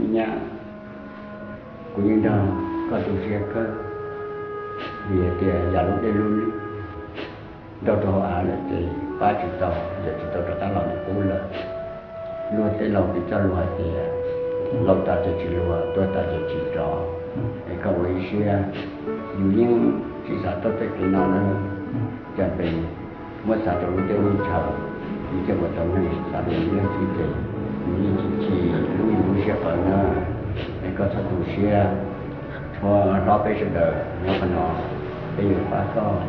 Nyab, kuv yeej nrog koj tu siab kawg, vim hais tias yam lub dej lub lub nrog rau hauv av lawm ces pab tsis tau, yog tsis tau rov qab los li qub lawm. Luag tej laus kuj cog lus hais tias, laus tas ces tsis luag, tuag tas ces tsis rov. Es koj ua ib siab, yus yeej tsis xav tuaj tej kev no na. Cas pes muab xav rau lub teb lub chaw, yus thiaj ua tau neeg, xav rau yus leej txiv ces yus yeej chim chim lub yus lub siab qawv na. Es koj txhob tu siab, tshuav hlob peb sawv daws nyob qhov no, peb yuav pab koj,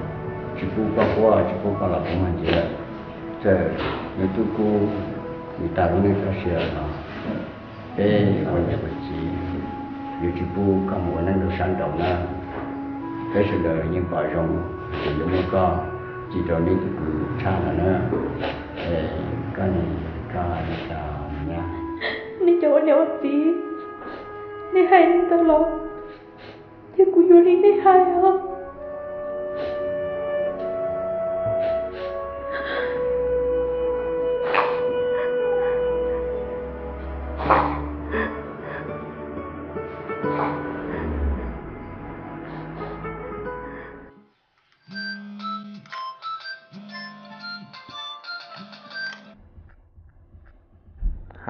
tsis pub koj quaj, tsis pub koj los kuv mag ntsis lawm. Txawm nws twb kub, nws tas lub neej txoj sia los peb ua niam ua txiv yuav tsis pub koj mus ua neej rau sab nraud na. Peb sawv daws yeej pom zoo, ces yuav muab koj ci rau neb tus kwv Tshaj no na. Es koj ne, koj li cas nyab? Nej cov ua niam ua txiv, nej hais li ntawd los ces kuv yuav li nej hais os.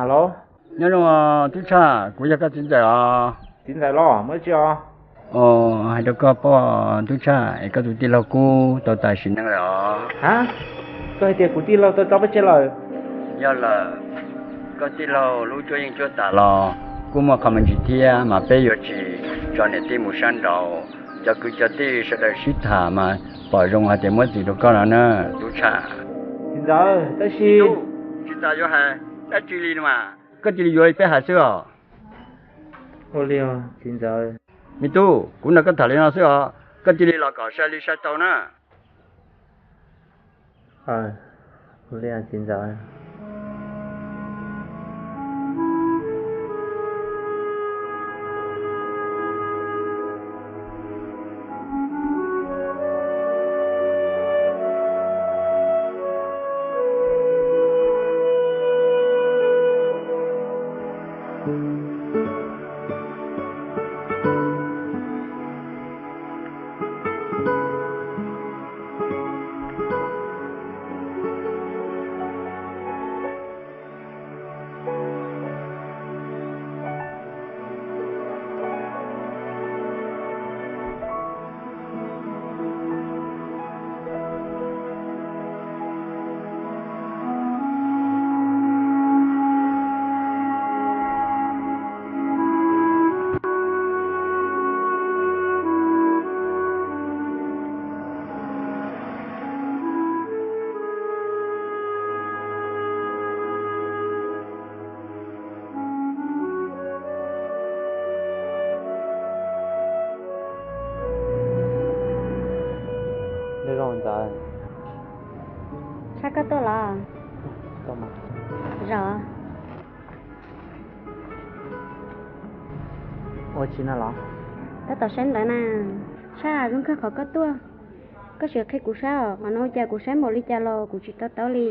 Hello. Nyob zoo tub Tshaj, kuv yog koj txiv ntxawm os. Txiv ntxawm los muaj dab tsi os? Os, hais rau koj paub tub Tshaj, es koj tus tij laug kub tau tas sim neej lawm os. Ha, koj hais tias kuv tij laug tau tso peb tseg lawm? Yog lawm, koj tij laug lub cuab yeej cuab tas los kuj muaj qhov me ntsis thiab mas peb yuav tsis tso niam tij mus sab nraud, cov kwv cov tij sawv daws sib tham mas pom zoo hais tias muab txim rau koj no na, tub Tshaj. Txiv ntxawm, tab sis tsis tas yuav hais dab tsi li no mas koj cia li yuav li peb hais xwb os. Ua li os txiv ntxawm. Me tub, kuv nrog koj tham li no xwb os, koj cia li los kom sai li sai tau na. Ua li txiv ntxawm. Nyob zoo ntxawm. Tshaj, koj tuaj los? Zos. Ua tsi no los? Tab tom saib ntawv na. Tshaj, zoo kawg qhov koj tuaj. Koj sim qhia kuv saib os, qhov no ua cas kuv saib npaum li cas los kuv tsis to taub li.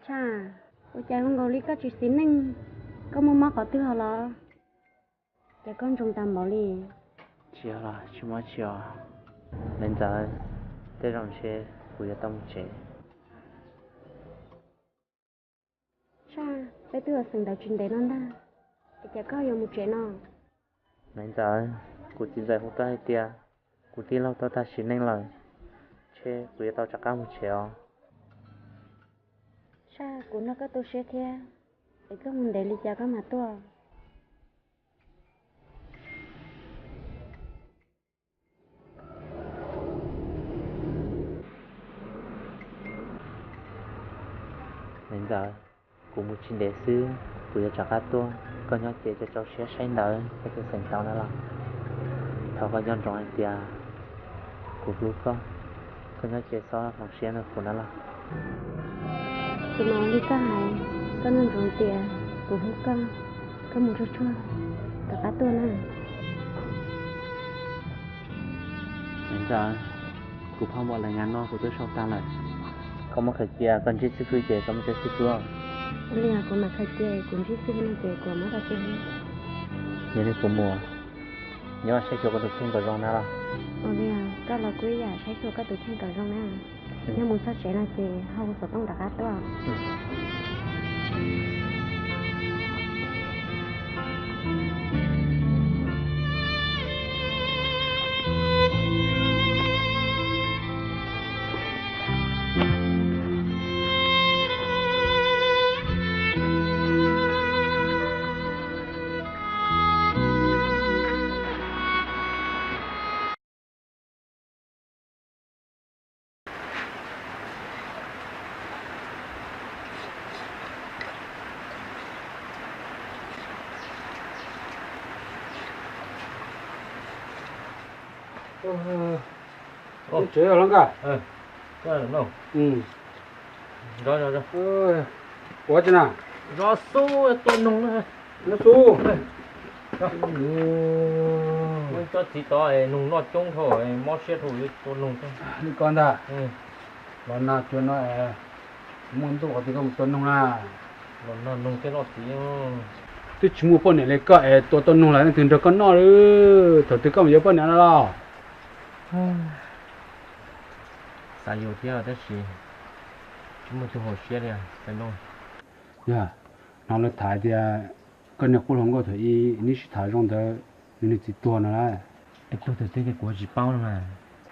Tshaj, ua cas zoo nkaus li koj tsis xis neej, koj muaj mob qhov twg ho los? Cas koj ntsoov tas npaum li? Tsis yog los tsis muaj tsi os. Maiv Ntxawm, tej zaum ntshe kuv yuav tau mus tsev. Tshaj, peb twb ua xeem ntawv tsis ntev no ntag, es cas koj yuav mus tsev no? Maiv Ntxawm, kuv txiv ntxawm hu tuaj hais tias kuv tij laug tau tag sim neej lawm, ntshe kuv yuav tau rov qab mus tsev os. Tshaj, kuv nrog koj tu siab thiab, es koj mus ntev li cas koj mam tuaj? Maiv Ntxawm, kuv mus tsis ntev xwb kuv yuav rov qab tuaj, koj nyob ces rau rau siab saib ntawv koj thiaj xeem tau na los. Thov koj nco ntsoov hais tias kuv hlub koj, koj nyob ces txhob hloov siab rau kuv na los. Kuv mam li koj hais, koj nco ntsoov tias kuv hlub koj, koj mus tsuag tsuag, rov qab tuaj na. Maiv Ntxawm, kuv phauj npaum li ntawd no kuv twb sau tag lawm. Koj muab khaws cia, koj ntsib xib fwb ces koj muab tso xib fwb. Ua li kuv mam khaws cia, kuv ntsib xib fwb no ces kuv muab rau xib fwb. Yog li kuv mus, nyob saib xyuas koj tus kheej kom zoo na los. Ua li, koj los kuj ib yam saib xyuas koj tus kheej kom zoo na. Yog mus txog tsev no ces ho hu xov tooj rov qab tuaj. Tsev hlob nkauj. Ua tsi na? Zov xub tua noog na. Zov xub. Cov txiv tod noog noj coob dhau, mob siab dhau, tua noog. Li ko ntag. Los nag cuag no, muaj ntuj qhov twg koj mus tua noog na? Los nag noog thiaj noj txiv. Twb tsis muaj poj niam li koj es tua tau noog los leej twg nrog koj noj lawm? Thaum twg koj mus yuav poj niam no los? Xav yuav thiab tab sis tsis muaj tus haum siab li. Yog, hnov lawv tham tias koj niag qub hluas nkauj thaum ub neb sib tham zoo ntawd, nws niag txiv tuag no lawm. Es tuag thaum twg ces kuv tsis paub no mas.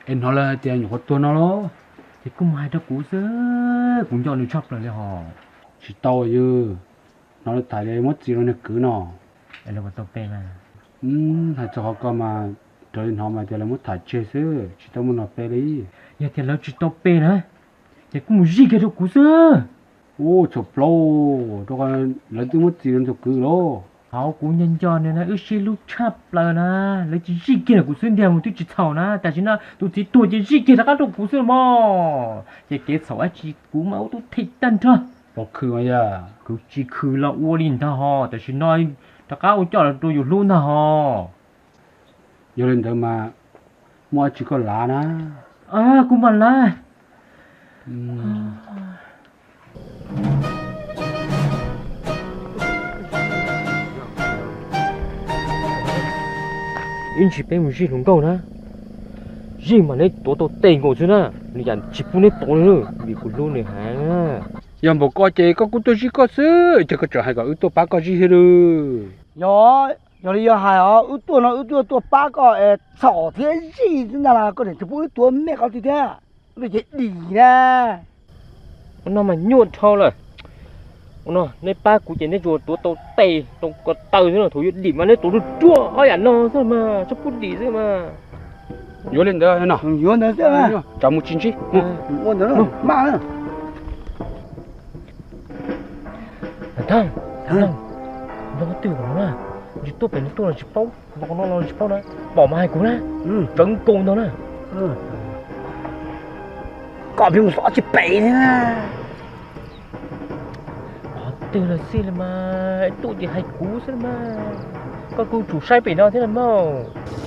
Es hnov lawv hais tias nyuam qhuav tuag no los? Ces kuj mus hais rau kuv xwb, kuv nco nws tshaj plaws li hos. Tsis tau yog, hnov lawv tham tias muab txiv rau niag kwv no. Es lawv puas tau pe mas? Hais txog qhov ko mas, raws li hnov mas tias lawv muab tham tseg xwb, tsis tau muaj nrog pe li. Yog tias lawv tsis tau pe na, ces kuj mus zij kiag rau kuv xwb. Ub, txhaum plaub, rau qhov lawv twb muab txiv rau tus kwv lawm. Hauv kuv nco nco nws na, wb sib hlub tshaj plaws na, lawv tsis zij kiag rau kuv xwb ntiag mas twb tsis txhaum na, tam sim no tus txiv tuag ces zij kiag rov qab rau kuv xwb mog. Ces kev txhaum dab tsi kuv mas ua tub them tag nrho. Khwv, khwv tsis khwv los ua li ntag hos, tam sim no rov qab ua coj los rau yus hlub ntag hos. Yog li ntawd mas muaj dab tsi koj lav na? Kuv mam lav. Ib ntsis peb mus zij hluas nkauj na. Zij mas neb tuav tau tes nkaus xwb na, nws yam tsis pub neb tuav li, vim kuv hlub nws heev. Yog npaum ko ces koj kuj tuaj zij koj xwb, ces koj tseem hais kom wb tuaj pab koj zij thiab lawm. Yog, yog li yog hais os, wb tuaj no wb tuaj tuaj pab koj es txhom thiab zij xwb ntag las, koj niam tsis pub wb tuav me qhov twg thiab, wb tuaj ces dim na. Ua no mas nyuaj dhau lawm. Ua no neb pab kuv ces neb tsuas tuav tau tes rau ko taw xwb no, thaum yuav dim mas neb tuav ruaj ruaj ob yam no xwb mas, tsis pub dim xwb mas. Yuav li ntawd no, yuav ntawd xwb, tsam mus tsis ntsib. Ua ntawd mas. Thaj, nyob twg no na, tsis tuaj pem no tuaj los tsis paub, los no los tsis paub na, pom mas hais kuv na, tsawv nkaus ntag na. Koj pheej mus xyuas tsis pem li na. Qhov twg los xij li mas, tuaj ces hais kuv xwb mas. Koj kuj tsum saib pem no thiab los mas.